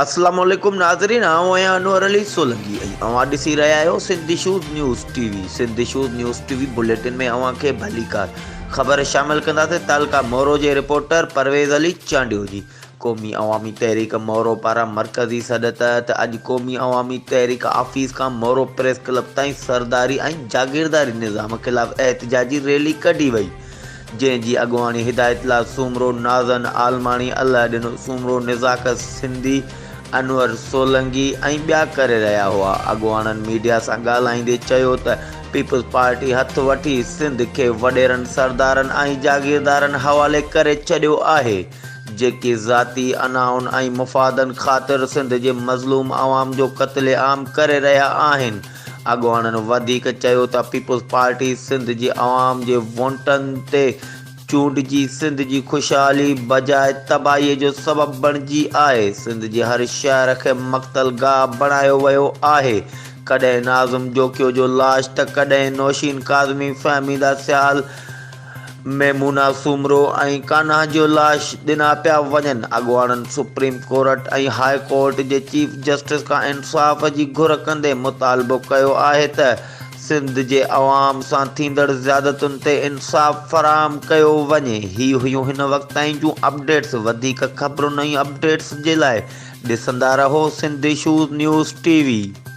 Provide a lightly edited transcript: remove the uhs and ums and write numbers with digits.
اسلام عليڪم ناظرين آئون آهيان انور علي سولنگي ۽ اوهان ڏسي رهيا آهيو Sindh issues news T V Sindh issues news T V bulletin ۾ اوهان کي ڀليڪار خبر شامل ڪنداسين تعلقه مورو جي رپورٽر پرويز علي چانڊيو جي قومي عوامي تحريڪ مورو پاران مرڪزي سڏ تحت اڄ قومي عوامي تحريڪ آفيس کان مورو پريس ڪلب تائين سرداري ۽ جاگيرداري نظام خلاف احتجاجي ريلي ڪڍي وئي جنهن جي اڳواڻي هدايت الله سومرو، نازن عالماڻي، الله ڏنو سومرو، نزاڪت سنڌي، انور سولنگي ۽ ٻيا ڪري رهيا هئا. اڳواڻن ميڊيا سان ڳالهائيندي چيو ته پيپلز پارٽي هٿ وٺي سنڌ کي وڏيرن، سردارن ۽ جاگيردارن حوالي ڪري ڇڏيو آهي، جيڪي ذاتي انائن ۽ مفادن خاطر سنڌ جي مظلوم عوام جو قتل عام ڪري رهيا آهن. اڳواڻن وڌيڪ چيو ته پيپلز پارٽي سنڌ جي عوام جي وونٽن تي چونڊجي سنڌ جي خوشحالي بجاء تباهي جو سبب بڻجي آهي، سنڌ جي هر شهر کي مقتل گاهه بڻايو ويو آهي، ڪڏهن ناظم جوکيو جو لاش ته ڪڏهن نوشين ڪاظمي، فهميده سيال، ميمونا سومرو ۽ ڪانها جو لاش ڏنا پيا وڃن، اڳواڻن سپريم ڪورٽ ۽ هاء ڪورٽ جي چيف جسٽس کان انصاف جي گهر ڪندي مطالبو ڪيو آهي ته سنڌ جي عوام سان ٿيندڙ زيادتين تي انصاف فراهم ڪيو وڃي، هي هيون هن وقت تائين جون اپڊيٽس، وڌيڪ خبرن ۽ اپڊيٽس جي لاء ڏسندا رهو Sindh issues news T V.